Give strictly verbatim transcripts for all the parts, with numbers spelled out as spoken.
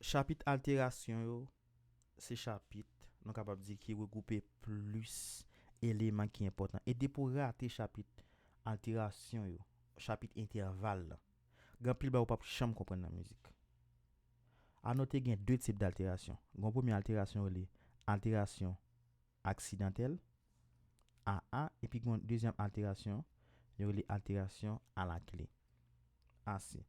Chapit alterasyon yo, se chapit, nou kapab di, ki regwoupe plis eleman ki enpòtan. E depi w rate chapit alterasyon yo, chapit entèval lan, gen anpil bagay ou p ap janm konprann nan mizik. A note gen de tip d'alterasyon. Gen yon premye alterasyon yo rele alterasyon aksidantèl, A A, epi gen yon dezyèm alterasyon, yo rele alterasyon alakle, A C.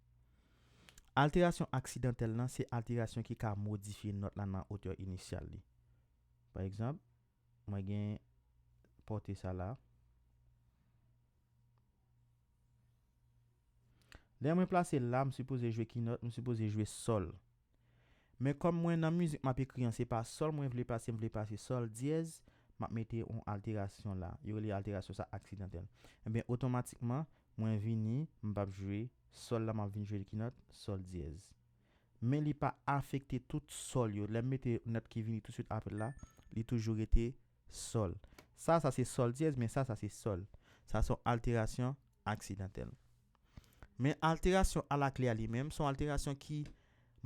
Alterasyon aksidantèl lan, se alterasyon ki ka modifye nòt la nan otè inisyal li. Pa egzanp, mwen gen pòte sa la. Lè mwen plase la, m sipoze jwe ki nòt? M sipoze jwe sòl. Men kòm mwen nan mizik m ap ekri an, se pa sòl mwen vle plase, m vle plase sòl dyèz, m ap mete yon alterasyon la. Yo rele alterasyon sa aksidantèl. Ebyen, otomatikman, mwen vini, m p ap jwe sòl la, m ap vin jwe ki nòt? Sòl dyèz. Men li pa afekte tout sòl yo. Lè m mete nòt ki vini tousuit apre la, li toujou rete sòl. Sa, sa se sòl dyèz, men sa, sa se sòl. Sa se yon alterasyon aksidantèl. Men alterasyon alakle a li menm, se yon alterasyon ki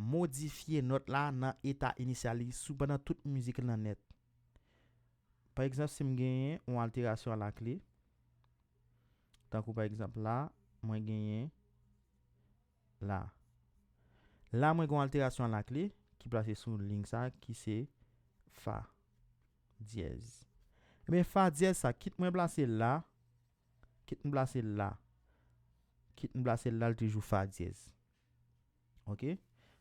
modifye nòt la nan eta inisyal li sou pandan tout mizik lan nèt. Pa egzanp, si m genyen yon alterasyon alakle, tankou pa egzanp la, mwen genyen la. La, mwen gen yon alterasyon alakle ki plase sou liy sa, ki se fa dyèz. Ebyen, fa dyèz sa, kit mwen plase l la, kit m plase l la, kit m plase l la, l toujou fa dyèz. Oke?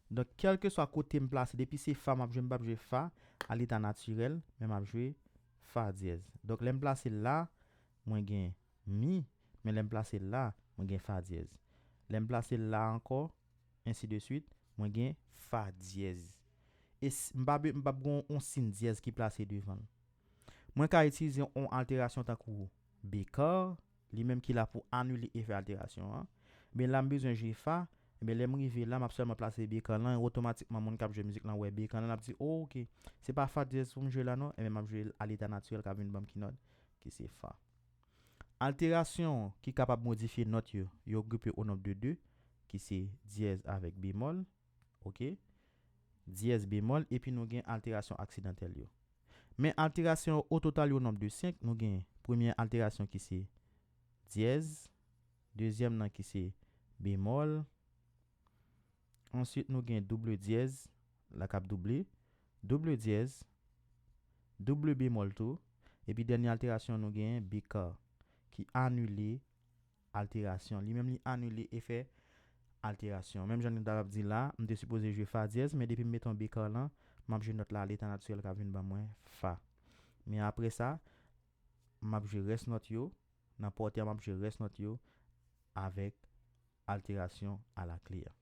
Donk, kèlkeswa kote m plase, depi se fa m ap jwe, m p ap jwe fa a leta natirèl, men m ap jwe fa dyèz. Donk, lè m plase l la, mwen gen mi, men lè m plase l la, mwen gen fa dyèz. Lè m plase l la ankò, ensi de swit, mwen gen fa dyèz. E s- m pa be- m p ap gen yon sin dyèz ki plase devan l. Mwen ka itilize yon alterasyon tankou bekar, li menm ki la pou anile efè alterasyon an. Men la, m bezwen jwe fa, men lè m rive la, m ap sèlman plase bekar lan, e otomatikman, moun k ap jwe mizik lan wè bekar lan, l ap di, "Oh, oke, se pa fa dyèz pou m jwe la, non?" Ebyen, m ap jwe a leta natirèl k ap vin ban m ki nòt, ki se fa. Alterasyon ki kapab modifye nòt yo, yo gwipe o nonb de de, ki se dyèz avèk bemòl, oke? Dyèz, bemòl, epi nou gen alterasyon aksidantèl yo. Men alterasyon yo o total yo nonb de senk, nou gen premyè alterasyon ki se dyèz, dezyèm nan ki se bemòl, answit nou gen double dyèz, la k ap double, double dyèz, double bemòl tou, epi dènye alterasyon nou gen bekar ki anile alterasyon. Li menm li anile efè alterasyon. Menm jan nou t ap di la, m te sipoze jwe fa dyèz, men depi m mete yon bekar lan, m ap jwe nòt la a leta natirèl k ap vin ban mwen fa. Men apre sa, m ap jwe rès nòt yo, nan pòte a, m ap jwe rès nòt yo avèk alterasyon alakle a.